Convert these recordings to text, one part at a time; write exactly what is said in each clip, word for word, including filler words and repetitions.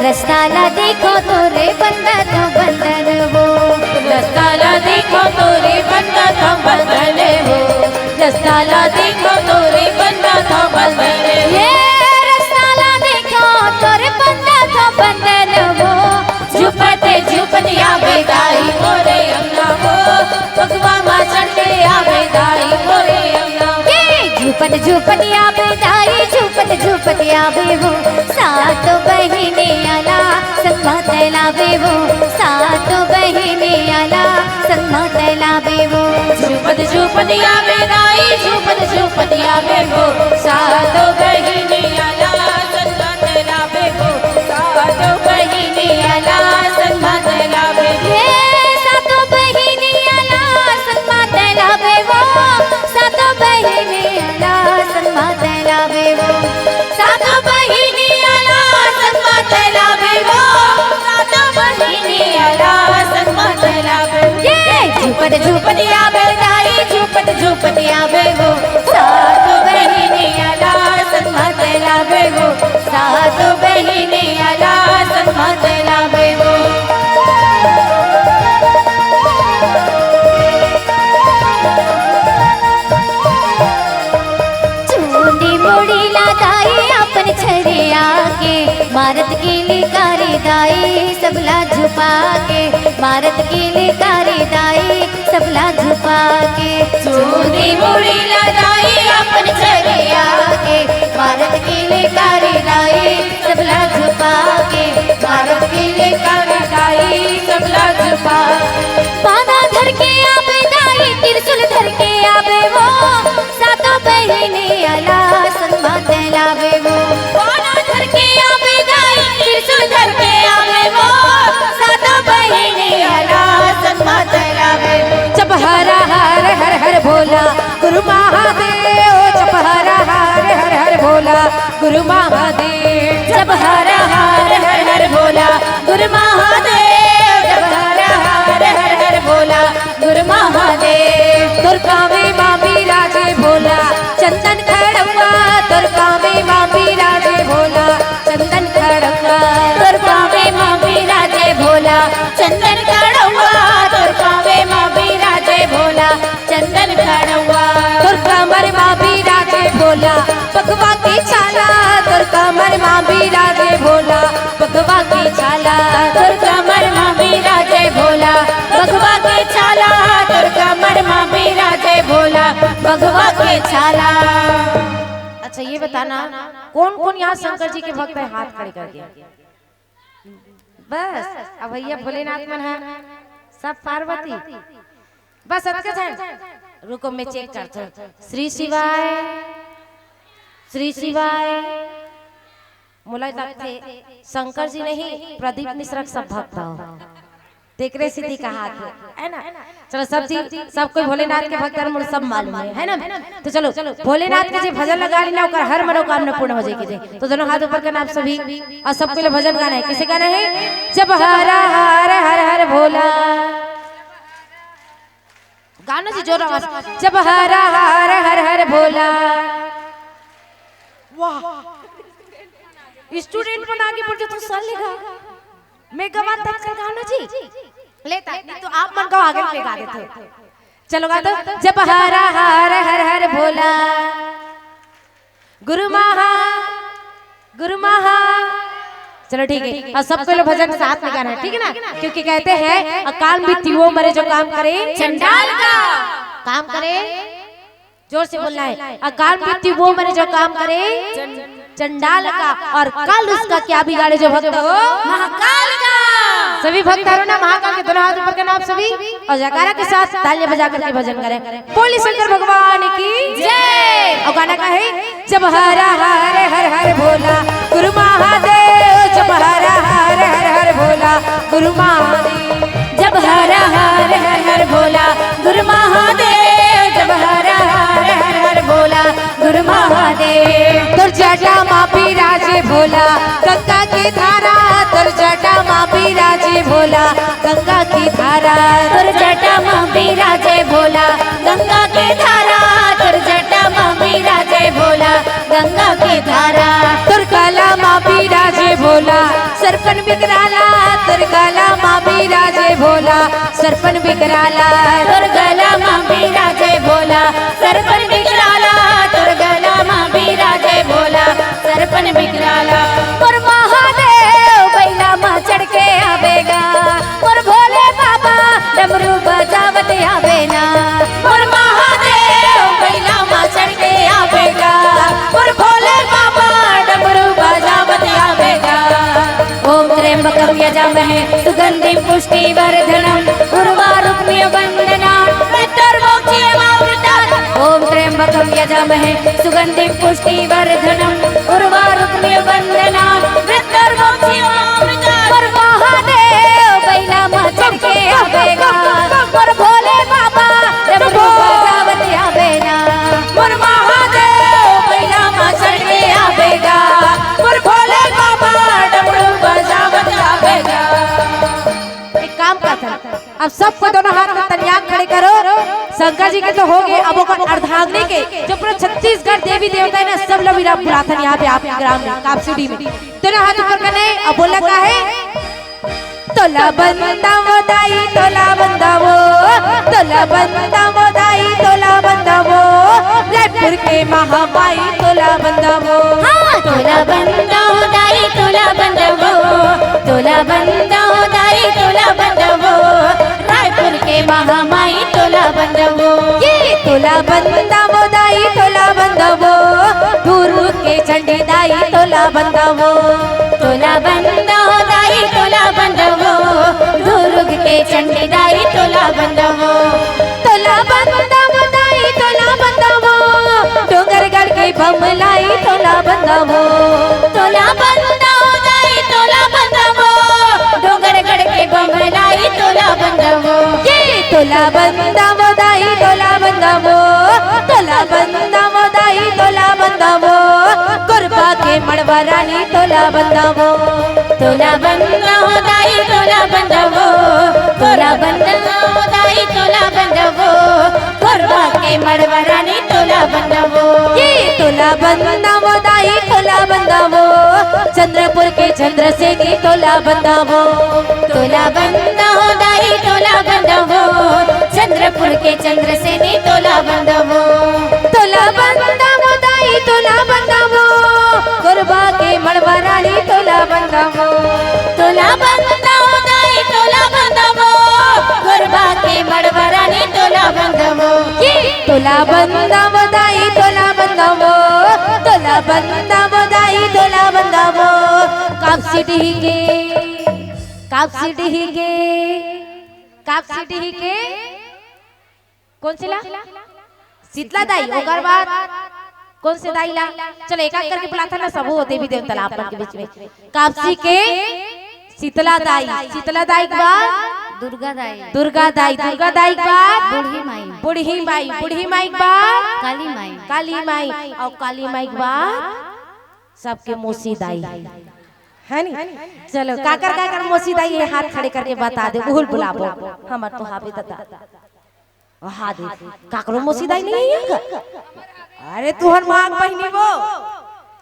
रस्ता ला देखो तोरे बंधत हंव बंधन वो। रस्ता ला देखो तोरे बंधत हंव बंधन वो। रस्ता ला देखो तोरे बंधत हंव बंधन वो। ये रस्ता ला देखो तोरे बंधत हंव बंधन वो। झूपत झूपत आबे दाई मोरे अंगना वो। पगवा मा चढ़ के आबे दाई मोरे अंगना वो। ये झूपत झूपत आबे दाई, झूपत झूपत आबे वो। सातो बहिनी आला संग मा तैं लाबे वो। सातो बहिनी आला संग मा तैं लाबे वो। झूपत झूपत आबे दाई, झूपत झूपत आबे वो। सातो बहिनी आला संग मा तैं लाबे वो। सातो बहिनी आला संग मा तैं लाबे वो। हे सातो बहिनी आला संग मा तैं लाबे वो। सातो बहिनी आला संग मा तैं लाबे वो। सातो बहिनी आला संग मा तैं लाबे वो। सातो बहिनी आला संग मा तैं लाबे वो। ये झूपत झूपत आबे दाई, झूपत झूपत आबे वो। सातो बहिनी आला संग मा तैं लाबे वो। सातो बहिनी आला संग मा तैं लाबे वो। चूंदी मुड़ी ला दाई अपन छरिया के, मारत किलकारी दाई सबला झुपा के, मारत किलकारी दाई सबला झुपा के। चूंदी मुड़ी ला दाई अपन छरिया के, मारत किलकारी दाई सबला झुपा के, मारत किलकारी दाई सबला झुपा। पाना धर के आबे दाई, त्रिशूल धर के आबे वो। सातो बहिनी आला संग मा तैं लाबे वो। पाना धर के आबे दाई, त्रिशूल धर के आबे वो। सातो बहिनी आला संग मा तैं लाबे वो। जप हर हर हर हर भोला गुरु महादेव। जप हर हर हर हर भोला गुरु महादेव। जप हर हर हर हर भोला गुरु महादेव। जप हर हर हर हर भोला गुरु महादेव। तोर पाँवे मा बिराजे भोला चंदन खड़उवा। तोर पाँवे मा बिराजे भोला चंदन खड़उवा। तोर पाँवे मा बिराजे भोला चंदन खड़उवा। तोर पाँवे मा बिराजे भोला चंदन खड़उवा। तोर कमर मा बिराजे भोला पगवा के छाला। तोर कमर मा बिराजे भोला पगवा के छाला। तोर कमर मा बिराजे भोला पगवा के छाला। तोर कमर मा बिराजे भोला पगवा के छाला। अच्छा, ये बताना, कौन कौन यहाँ शंकर जी के भक्त है, हाथ खड़े करके। बस, अब भैया भोलेनाथ मन है, सब पार्वती। बस अतके झन। रुको, मैं चेक करथों। श्री शिवाय, श्री शिवाय। मोला लगथे शंकर जी नहीं, प्रदीप मिश्रा के सब भक्त हो। तेकरे सीधी कहा थे, है ना? चलो, सब चीज, सब कोई भोलेनाथ के भक्त हर, मोला सब मालूम है, है ना? तो चलो, भोलेनाथ के जे भजन लगा ली ना, ओकर हर मनोकामना पूर्ण हो जाएगी जी। तो दोनों हाथ ऊपर करना आप सभी, और सबको लिए भजन गाना है। किसे गाना है? जब हर हर हर हर भोला। गाना जी जोर आवाज। जब हर हर हर हर भोला। वाह। स्टूडेंट मन आगे बढ़ जा, तू साल लेगा। मैं गवा तक कर गाना जी। लेता, नहीं तो आप मन का आगे में गा देते हो। चलो गा दो। जब हर हर हर हर भोला। गुरु महा, गुरु महा। चलो ठीक है, और सबको लोग भजन साथ में गाना है, ठीक है ना? क्योंकि कहते हैं, अकाल मृत्यु वो मरे जो काम करे। चंडाल का। काम करे, जोर से बोलना है। अकाल मृत्यु वो मरे जो काम करे। चंडाल का। और कल उसका क्या बिगाड़े जो भक्त हो। महाकाल का। सभी भक्त हरो ना महाकाल के दोनों हाथ ऊपर करना आप सभी, और जयकारा के साथ तालियां बजा करके भजन करें। बोलिए शंकर भगवान की जय। और गाना का है, जब हर हर हर हर भोला गुरु महादेव, जब हर हर हर हर भोला गुरु महादेव। जब हर हर हर हर भोला गुरु महादेव, जब हर हर हर हर भोला गुरु महादेव। तोर जटा मा बिराजे भोला गंगा के धारा, तोर जटा मा बिराजे भोला गंगा के धारा। तोर जटा मा बिराजे भोला गंगा के धारा, तोर जटा मा बिराजे भोला गंगा के धारा। तोर गला मा बिराजे भोला सरपन बिकराला तोर गला म बिराजे भोला, सरपन बिकराला तोर गला म बिराजे भोला, सरपन बिकराला। मोर महादेव बइला म चढ़ के आबे गा, मोर भोले बाबा डमरू बजावत आबे ना। मोर महादेव बइला म चढ़ के आबे गा, मोर भोले बाबा डमरू बजावत आबे गा। ओम त्र्यंबकम यजामहे सुगंधिम पुष्टिवर्धनम, उर्वारुकमिव बंधनान मृत्योर्मोक्षमामृतात्। ओम त्र्यंबकम यजामहे सुगंधिम पुष्टिवर्धनम, उर्वारुकमिव बंधनान मृत्योर्मोक्षमामृतात्। मोर महादेव बइला म चढ़ के आबे गा, मोर भोले बाबा डमरू बजावत आबे ना। मोर महादेव बइला म चढ़ के आबे गा, मोर भोले बाबा डमरू बजावत आबे गा। एक काम करथन, अब सबको दोनों हाथ में तनिया खड़े करो। शंकर जी के तो हो गए, अब ओकर अर्धांगिनी के, जो पूरा छत्तीसगढ़ देवी देवता है ना, सब लोग इरा बुलाथन यहाँ पे आपके ग्राम में, कापसीडी में। दोनों हाथ ऊपर करने, अब बोला का है? तोला बंदावो दाई, तोला बंदावो, तोला बंदावो दाई, तोला बंदावो, रायपुर के महामाई तोला बंदावो। हाँ, तोला बंदावो दाई, तोला बंदावो, तोला बंदावो दाई, तोला बंदावो, रायपुर के महामाई तोला बंदावो। ये तोला बंदावो दाई, तोला बंदावो, दुर्ग के चंडी दाई तोला बंदावो। तोला बंदावो दाई, तोला बंदावो, दुर्ग के चंडी दाई तोला बंदावो। तोला बंदावो दाई, तोला बंदावो, डोंगरगढ़ के बमलाई तोला बंदावो। तोला बंदावो दाई, तोला बंदावो, डोंगरगढ़ के बमलाई तोला बंदावो। ये तोला बंदावो दाई, तोला बंदावो, तोला बंदावो दाई, तोला बंदावो, कोरबा के मड़वा रानी तोला बंदावो। तोला बंदावो दाई, तोला बंदावो, तोला बंदावो दाई, तोला बंदावो, कोरबा के मड़वा रानी तोला बंदावो। ये तोला बंदावो दाई, तोला बंदावो, चंद्रपुर के चंद्रसेनी तोला बंदावो। तोला बंदावो दाई, तोला बंदावो, चंद्रपुर के चंद्रसेनी तोला बंदावो। तोला बंदावो दाई, तोला बंदावो, कोरबा के मड़वा रानी तोला बंदावो। तोला बंदावो दाई, तोला बंदावो, कोरबा के मड़वा रानी तोला बंदावो। ये तोला बंदावो दाई, तोला बंदावो, तोला बंदावो दाई, तोला बंदावो। कापसीडी के, कापसीडी के, कापसीडी के कौन से ला? शीतला दाई, ओकर बाद कौन से दाई ला? चलो, एक एक करके बुलाथन ना, सबो देवी देवता ला अपन के बीच में। कापसी के शीतला दाई, शीतला दाई के बाद दुर्गा दाई। दुर्गा दाई, दुर्गा दाई के बाद बूढ़ी माई। बूढ़ी माई, बूढ़ी माई के बाद काली माई। काली माई, और काली माई के बाद सबके मौसी दाई, है नी? चलो, काकर काकर मौसी दाई ये हाथ खड़े करके बता दे, उहुल बुलाबो। हमर तो हाबे दादा। हाँ दे, काकरो मौसी दाई नहीं है का? अरे तुहर माँ के बहिनी वो।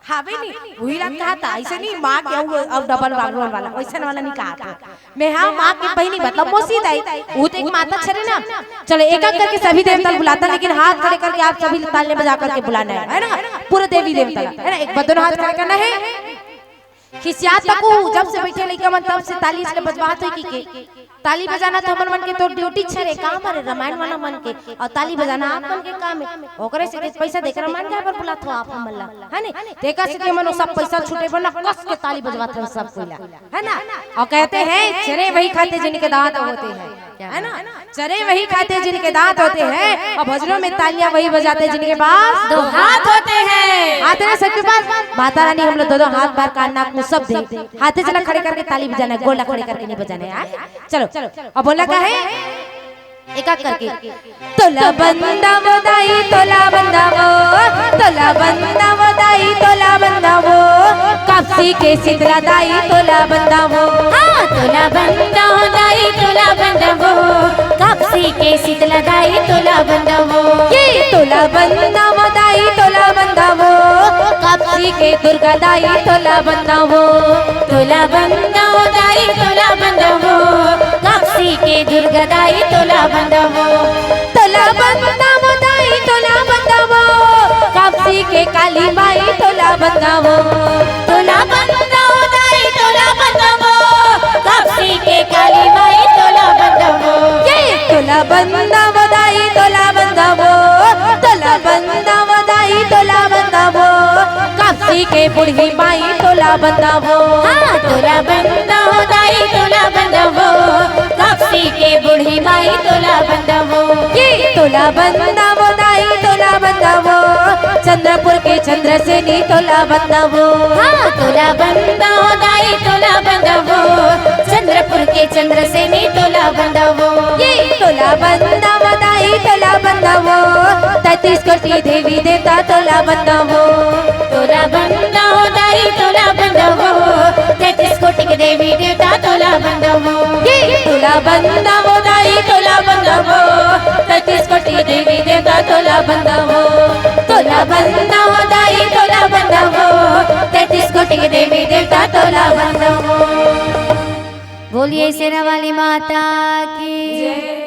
हाबे नी, उही ला कहा था, ऐसे नहीं, माँ के अउ, अउ डबल बागलोन वाला, वैसन वाला नहीं कहा था। मैं हाँ, माँ के बहिनी मतलब मौसी दाई, वो तो एक माता छरे ना। चलो, एक एक करके सभी देवता बुलाता, लेकिन हाथ खड़े करके आप सभी तालियां बजा करके बुलाना है, है ना? पूरे देवी देवता, है ना? एक बदन हाथ खड़े करना है। खिसियात तकू, जब से बैठे लइका मन तब से ताली इसलिए बजवात होई कि के। ताली बजाना तो हमन मन के तो ड्यूटी छरे, काम हरे रामायण वाला मन के, और ताली बजाना आप मन के काम है। ओकरे से के पैसा देकर रामायण गाय बर बुलात हो आप हमन ला, है ने? तेकर से के मन वो सब पैसा छूटे बर ना कस के ताली बजवात हो सब कोई ला, है ना? और कहते हैं, चरे वही खाते जिनके दांत होते हैं, है ना? चरे वही खाते जिनके दांत होते हैं, और भजनों में तालियां वही बजाते जिनके पास दो हाथ होते हैं। हाथ है ना सबके पास? माता रानी हम लोग दो दो हाथ बार कान नाक मुंह सब दे, हाथे चला खड़े करके ताली बजाना है, गोला खड़े करके नहीं बजाना है, हाँ? चलो, अब बोला का है? एक एक करके। तोला बंदावो दाई, तोला बंदावो, तोला बंदावो दाई, तोला बंदावो, कापसी के शीतला दाई, तोला बंदावो। हाँ, तोला बंदावो दाई, तोला बंदावो, कापसी के शीतला दाई, तोला बंदावो। ये तोला बंदावो दाई, तोला बंदावो, कापसी के दुर्गा दाई, तोला बंदावो। तोला बंदावो दाई, तोला बंदावो, कापसी के दुर्गा दाई तोला बंदावो। तोला बंदावो दाई तोला बंदावो, कापसी के काली माई तोला बंदावो। तोला बंदावो दाई तोला बंदावो, कापसी के काली माई तोला बंदावो। ये तोला बंदावो दाई तोला बंदावो, तोला बंदावो दाई तोला बंदावो, कापसी के बूढ़ी माई तोला बंदावो। हाँ, तोला बंदावो दाई तोला बंदावो, कापसी के बूढ़ी माई तोला बंदावो। ये तोला बंदावो दाई तोला बंदावो, चंद्रपुर के चंद्रसेनी तोला बंदावो। हाँ, तोला बंदावो दाई तोला बंदावो, चंद्रपुर के चंद्रसेनी तोला बंदावो। ये तोला बंदावो दाई तोला बंदावो, तैतीस कोटि देवी देवता तोला बंदावो। तोला बंदावो दाई तोला बंदावो, तैतीस कोटि के देवी देवता तोला बंदावो। ये तोला बंदावो दाई तोला बंदावो, तैतीस कोटि के देवी देवता तोला बंदावो। तोला बंदावो दाई तोला बंदावो, तैतीस कोटि के देवी देवता तोला बंदावो। बोलिए शेरा वाली माता की।